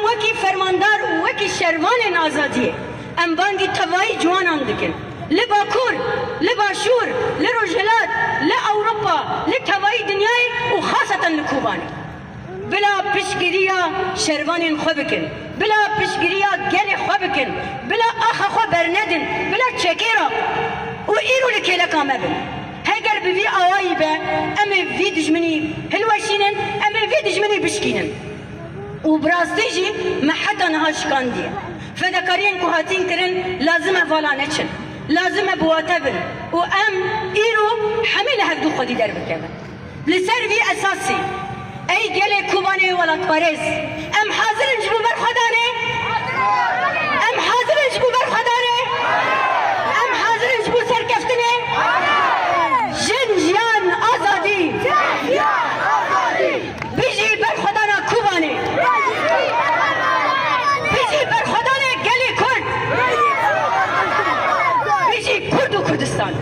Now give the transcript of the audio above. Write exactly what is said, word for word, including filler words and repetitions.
Wekî fermandar û wekî şervanên azadiyê em bangî tevayî ciwanan dikin. Li Bakur, li Başûr, li Rojhilat, li Ewropa, li tevayî dinyayê û xaseten li Kobanê. Bila piştgiriya şervanên xwe bikin. Bila piştgiriya gelê xwe bikin. Bila axa xwe bernedin. Bila çekê ra û îro li kêleka me bin. Heger bi vî awayî be, em ê vî dijminî hilweşînin, em ê vî dijminî bişkînin. Û bi rastî jî me heta niha şikandiye. Fedakariyên ku hatîn kirin lazim e vala neçin. Lazim e bi wate bin. Û em îro hemî li hevdû xwedî derbikevin. Li ser vî esasî, ey gelê Kobanê welatparêz, em hazir in ji bo berxwedanê? Em hazir in ji bo berxwedanê? Em hazir in ji bo serkeftinê? Jin, jiyan, azadî! Bijî berxwedana Kobanê! Bijî berxwedanê gelê Kurd! Bijî Kurd û Kurdistan!